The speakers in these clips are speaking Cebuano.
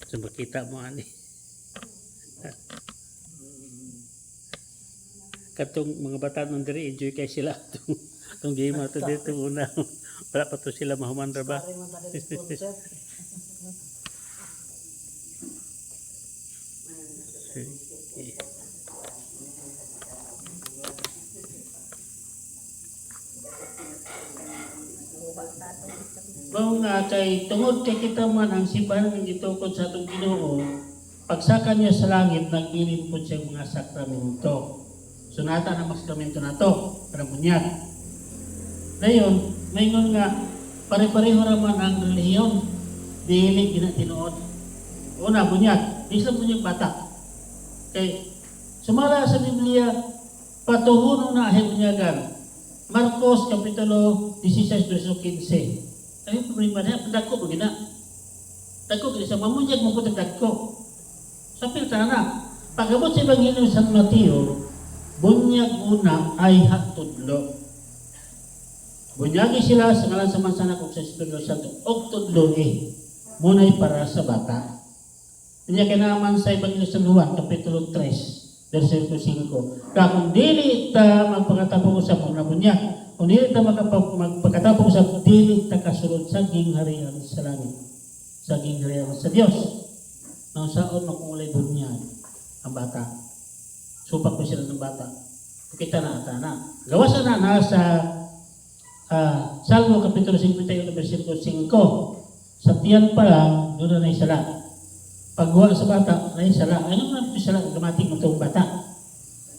So makita mo ani. Katong mga bata nung diri, enjoy kay sila tong tong game ato dito una. Wala pa to sila mahuman ra ba? Pare man tayo sponsor. Sige. Mao nga kay tungod kay kita man ang simbahan ng gitukod sa atong Ginoo, pagsaka niya sa langit nagbilin po siya mga sakramento. So nata na mga sakramento nato kanang bunyag. Dayon, maingon nga pare-pareho ra man ang relihiyon, dili gina tinuod. Una bunyag, di sila bunyag bata. Kay sumala sa Biblia, patuhuno na ang bunyagan. Marcos Kapitulo 16 verso 15. Ay problema niya, dagko ba gina? Dagko gina sa mamunyag mo ko dagko. Sa pilta na. Pagabot sa Ebanghelyo sa San Mateo, bunyag una ay hatudlo. Bunyagi sila sa ngalan sa mansanak ug sa Espiritu Santo og tudlo eh. Muna'y para sa bata. Inya kinaman sa Ebanghelyo sa Juan, Kapitulo 3, versikulo 5. Ka kung dili ta magpakatapos sa mga bunyag, kung dili ta magpakatapos sa dili ta kasulod sa gingharian sa langit, sa gingharian sa Dios. Nang saon makulay bunyag ang bata. Supak ko sila ng bata. Kita na ata na. Gawasan na nasa Salmo Kapitulo 51, versikulo 5. Sa tiyan pa lang, doon na sala. Pagwa sa bata, na sala. Ano na ito sala? Gamating mo itong bata.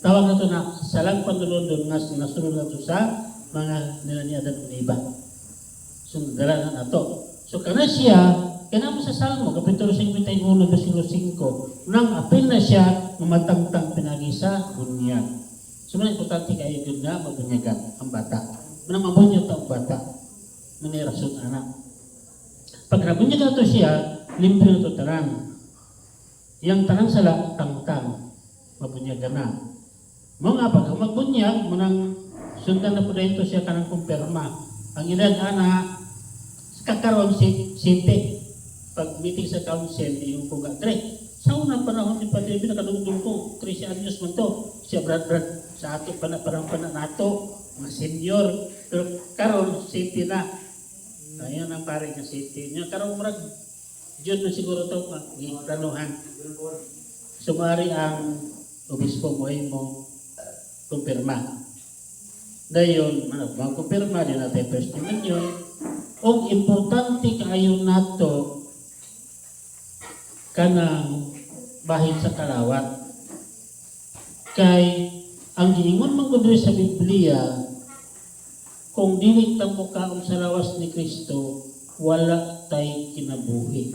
Tawag na ito na salang panulundon nga nasunod na ito sa mga nila ni Adan ug Eva. So, dala na nato. So, kana siya, kana mo sa Salmo, Kapitulo 51, versikulo 5, nang apil na siya, mamatangtang pinagi sa bunyag. So, man importante kayo yun nga mabunyagan ang bata. Manang mabunyag ta ang bata. Manay rason anak. Pag nabunyag na to siya, limpyo na to tanan. Yang tanan sala, tangtang. Mabunyagan na. Mga pag magbunyag, manang sundan na po dahil to siya kanang kumpirma. Ang edad ana, kakaroon si city. Pag meeting sa council, yung ko nga, Dre, sa unang panahon ni Padre Pio, nakadungdung ko, 13 anyos man to. Siya brad brad sa ato pa na parang pa na nato, mga senior. Pero karon city na. Ayan ang pare ng city. Nya karon murag June na siguro to giplanuhan. Sumari ang obispo mo ay mo kumpirma. Dayon, manag kumpirma din natin first yun. Og importante kaayo nato kanang bahin sa kalawat. Kay ang giingon man gud sa Biblia, kung dili ta mokaon sa lawas ni Kristo, wala tay kinabuhi.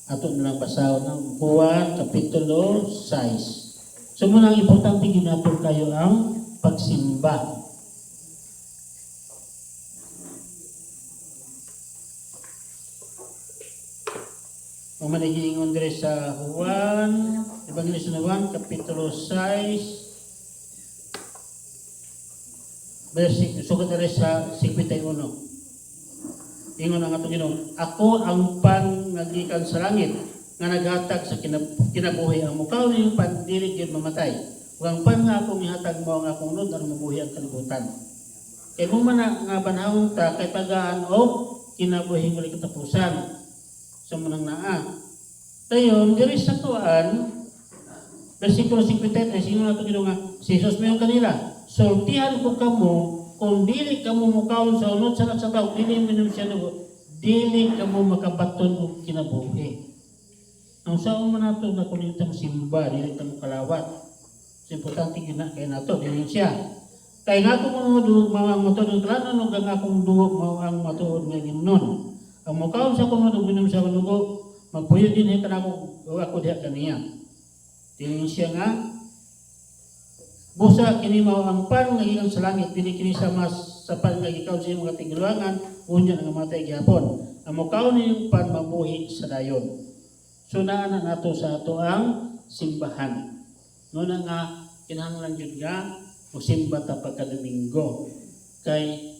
Ato na lang basahon ang Juan Kapitulo 6. So muna ang importante ginatol kayo ang pagsimba. Ang manigiingon dire sa Juan, Ebanghelyo sa Juan, Kapitulo 6, versikulo, sukat dire sa 51. Ingon ang atong Ginoo, "Ako ang pan nga gikan sa langit nga naghatag sa kinabuhi. Ang mukaon nining pan dili gyud mamatay. Ug ang pan nga akong ihatag mao ang akong unod aron mabuhi ang kalibutan." Kay mo man na nga banhawon ta kay tagaan og kinabuhi walay katapusan sa munang naa. Dayon diri sa tuan versikulo 53, sino na ito Ginoo nga si Jesus mayon kanila, "Sultihan ko kamo, kung dili kamo mukaon sa unod sa anak sa tao, dili minom siya dugo, dili kamo makabaton og kinabuhi." Ang saon man nato na kung dili ta simba, dili ta kalawat. So, importante gyud na kay nato dili siya. Kay nga akong mga dugo mao ang matuod ng kalanon ug ang akong dugo mao ang matuod nga gimnon. Ang mukaon sa akong dugo, minom sa akong dugo, magpuyo din kanako ug ako diha kaniya. Dili siya nga busa kini mao ang pan nga gikan sa langit, dili kini sa mas sa pan nga gikan sa imong katigulangan, unya nga matay gihapon. Ang mukaon ninyong pan mabuhi sa dayon. So naa na nato sa ato ang simbahan. No na nga kinahanglan gyud nga mosimba ta pagka Domingo kay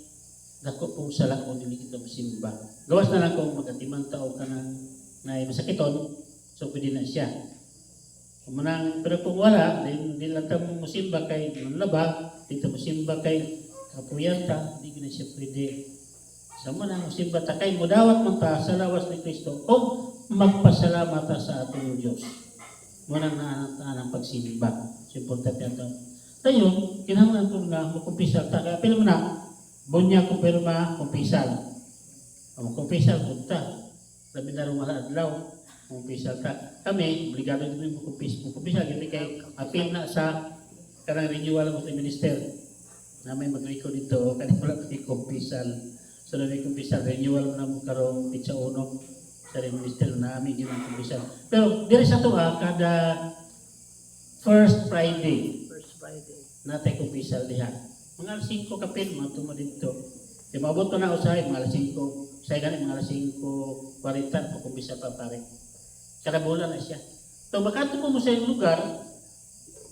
dako pong sala kung dili kita mosimba. Gawas na lang kung magatiman ta og kanang Na masakiton, so pwede na siya. Munang, pero kung wala, di lang ta musimba kay manlaba, di ta musimba kay kapuyan ta, di na siya pwede. Sa munang musimba ta kay mudawat man ta sa lawas ni Kristo o magpasalamat ta sa atong Diyos. Munang naanang pagsimba. So, importante ato. Dayon, kinahanglan ko nga makumpisal ta. Kaya pila mo na, bunya kumpirma, kumpisal. Ang kumpisal, punta. Labi na rin mga adlaw, kumpisal ta. Kami, obligado kami mukumpisal. Gini kay apil na sa kanang renewal mo sa minister. Na may mag-record dito, kani wala kay kumpisal. So na may kumpisal, renewal na mo karong pitsa uno sa minister na amin yun ang kumpisal. Pero diri sa tuwa, kada first Friday, First Friday. Natay kumpisal diha. Mga alas 5 kapil, mga tumo dito. Di maabot ko na usahay, mga alas 5. Usahay gani, mga alas 5:40, pakumpisal pa pare. Kada bulan na siya. So baka mo sa iyong lugar,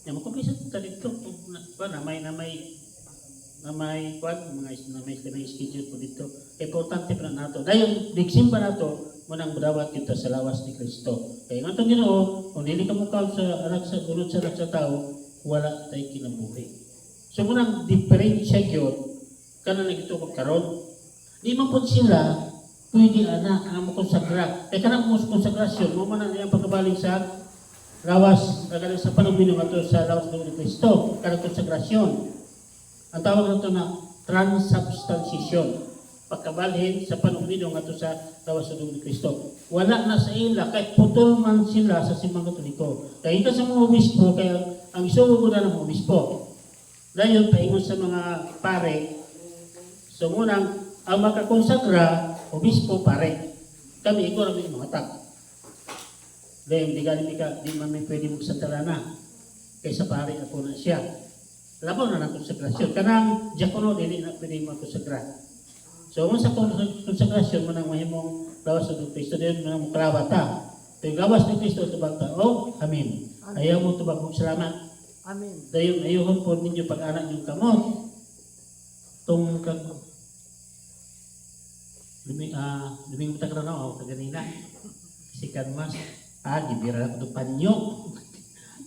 ya makumpisal ta dito. Kung na, ba, na may kwan, mga na may schedule po dito. Importante pa na nato. Dayon, digsimba nato, munang mudawat kita sa lawas ni Kristo. Kaya nga itong Ginoo, kung dili ka mukaon sa anak sa unod sa anak sa tao, wala tay kinabuhi. So munang diferensya gyud kana nagtukod karon. Di man pud sila pwede ana ang mokonsagra. Kay kanang mo konsagrasyon, mo man ang iyang pagkabalin sa lawas, kagaling sa panubinom ato sa lawas ni Kristo, kanang konsagrasyon. Ang tawag nato na transubstantiation. Pagkabalhin sa panubinom ato sa lawas sa dugo ni Kristo. Wala na sa ila, kahit putol man sila sa Simbang Katoliko. Kaya ika sa mga obispo, kaya ang isugo na ng mga obispo. Dayon, paingon sa mga pare, so munang, ang makakonsagra, obispo, pare. Kami, ikaw rami mga tag. Dayon, di galing ka, di man may pwede magsantalana. Kaysa pare ako na siya. Labaw na ng konsagrasyon. Kanang diakono, dili na pwede magkonsagra. So, kung sa konsagrasyon, manang mahimong lawas sa Kristo, din manang muklawa ta. Pero yung lawas ni Kristo, tubag ta. Oh, amen. Ayaw mo tubag mong salamat. Amen. Dayon, ayuhon po ninyo pag-anak yung kamot. Tung kag lumi luming mo na o kaganina. Si Kanmas, gibira ko itong panyo.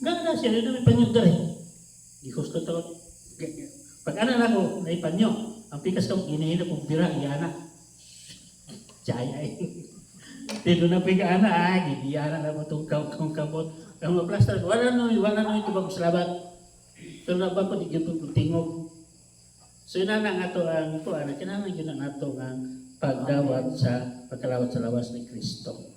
Gana siya, yun may panyo dere. Gihus ko to. Pag anak na ko, may panyo. Ang pikas ko, ginahila kong bira, iyana. Tsaya eh. Dito na piga ana, gibiyana na mo itong kong kamot. Ang maplaster, wala no ito bang salamat. Pero na ba ko, di gyud po tingog. So yun na nga ato ang kuan, kinahanglan gyud na nato ang pagdawat sa pagkalawat sa lawas ni Kristo.